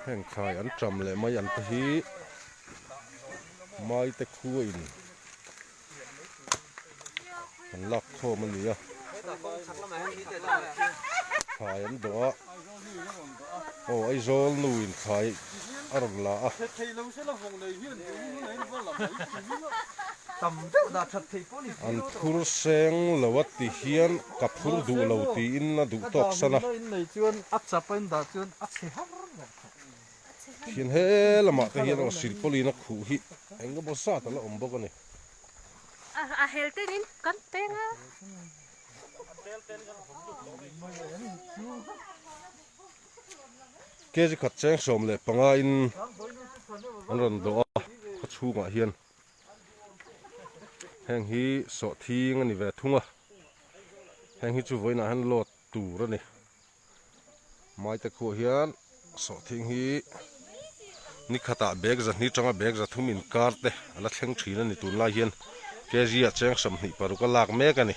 Heng thlai an ṭam leh mai an te hi maite khua in an lak khawm a ni a thlai an dawh a aw Aizawl nu in thlai a rawn la a. An phur seng lo a ti hian ka phur duh lo tiin a duh tawk san a. Thian he lamah te hian aw silpawlin a khuh hi eng emaw zat a la awm bawk a ni. A hel ten in kan peng a. Kg khat cheng 15 in an rawn dawh a khaw chhungah hian heng hi sawhthing a ni ve thung a heng hi chu vawiinah hian load tur a ni. Maite khuah hian sawhthing hi ni khatah bag zahnih atanga bag zathum inkar te a la thleng thin a ni tunlai hian kg ah cheng 26 a lak mek a ni.